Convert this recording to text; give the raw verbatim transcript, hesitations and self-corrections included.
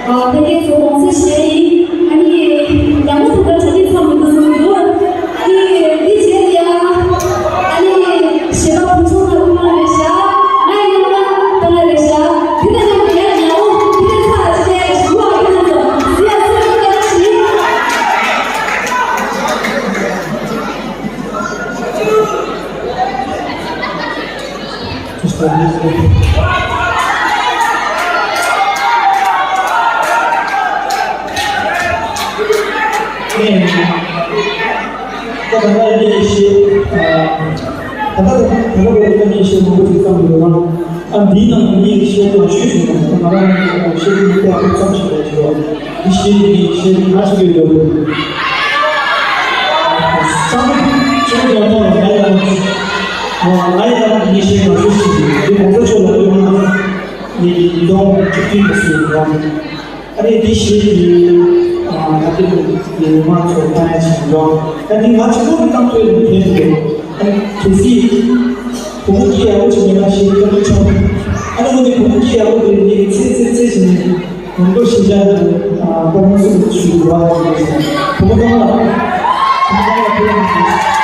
ཨ་ཕ་གིའི་ཚོ་གོང་ཚེ་ཞེས་ཡིན། ཨ་ནི་ཡང་མོ་ཐུག་པ་གྲ་སྒྲིག་ཚང་མི་འདུག་གསུངས་འདུག་ཨ་ནི་འདི་བྱས་ཡ། ཨ་ནི་གཞས་པ་བུ་ཆུང་ལ་ཕུལ་བ་རེད་ཤག་ང་ཡིན་ན་ཕུལ་བ་རེད་ཤག་དེ་དང་མཉམ་དུ་ཡང་ཡང་མོ་དེ་དང་ཚ་ཞེས་ཞུ་བ་ཁྱེད་རང་ཚོ་ཟི་ཡ་སུ་ཡོད་ཀྱང་ཞིག་ད་ལྟ་ད་ལྟ་བར་དུ་ངས་ཤེས་མང་པོ་ཞིག་བརྩམས་ཡོད་ན། ཨ་འདིའི་ནང་ངས་ཤེས་ཡོན་ཞུས་ཡོད་ན་ང་རང་ངས་ཤེས་ཡོན་དེ་ཨ་བརྩམས་ཤིག་ལ་བྱས་པ། འདི་ཤེས་ཡོན་ངས་ཤེས་ཡོན་ང་ཞིག་ཡོད་འདུག་བསམ་བློ་ཅུང་ཡང་ཐོག་ལ་ང་ཡང་ང་ཡང་ངས་ཤེས་མ་ཤེས་ཤིག་འདི་གོང་ས་མཆོག་ལ་སྟོན་ན་ངས་ཉིས་སྟོང་བཅུ་བདུན་དུ་སུ་ཡོད་རང་། ཨ་ནི་དེ་བཞིན་དུ་ད་ལྟའི་ཡུལ་མང་ཚོ་ལྟ་ཡ་ཆེན་པོ། ད་ནི་ང་ཆེན་པོ་གི་གཏམ་ཐོས་ནས་ཕན་ཐོགས། ཨ་ནི་གལ་སྲིད་བུ་མོ་སྐྱེ་ཡག་པོ་ཅིག་མེད་ན་ཞེས་སྐད་ཆ་བྱུང་། ཨ་ནི་འོ་དེ་བུ་མོ་སྐྱེ་ཡག་པོ་དེ་ངས་ཚེ་ཚེ་ཚེ་བཞིན་ནས་ང་ཚོ་ཤེས་བྱ་ནི་ཨ་ཁོ་མོ་སུ་ཞུ་བ་ཞུ་བ་བུ་མོ་གང་ལ་བུ་མོ་གང་ལ་ཕུལ་བ་ཞུ།